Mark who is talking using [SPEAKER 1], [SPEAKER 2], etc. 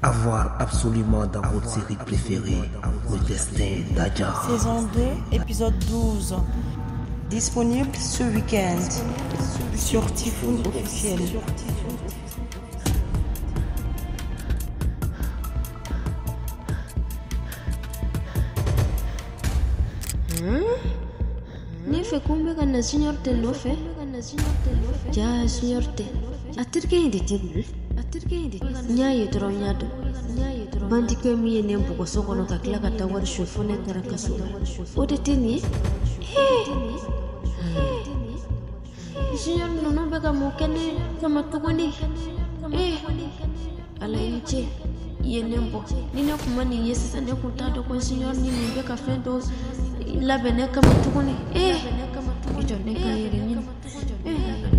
[SPEAKER 1] À voir absolument dans votre série préférée, Le Destin d'Adja.
[SPEAKER 2] Saison 2, épisode 12. Disponible ce week-end sur Typhoon officiel.
[SPEAKER 3] Ne fɛ ko n bɛ ka na Junior tɛ nɔfɛ. Ja Junior tɛ. A terikɛ in de tɛ nin. N y'a ye dɔrɔn n y'a dɔn. Bandikɛ min ye ne bugɔ so kɔnɔ ka tila ka taa wari su fo ne taara kaso la. O de tɛ nin ye. Junior ninnu bɛ ka mun kɛ ne kama tuguni? Ala i ni ce. I ye ne bɔ. Ni ne kun ma nin ye sisan ne kun t'a dɔn ko Junior ni nin bɛ ka fɛn dɔ labɛn ne kama tuguni. I jɔ ne ka yɛrɛ ɲini.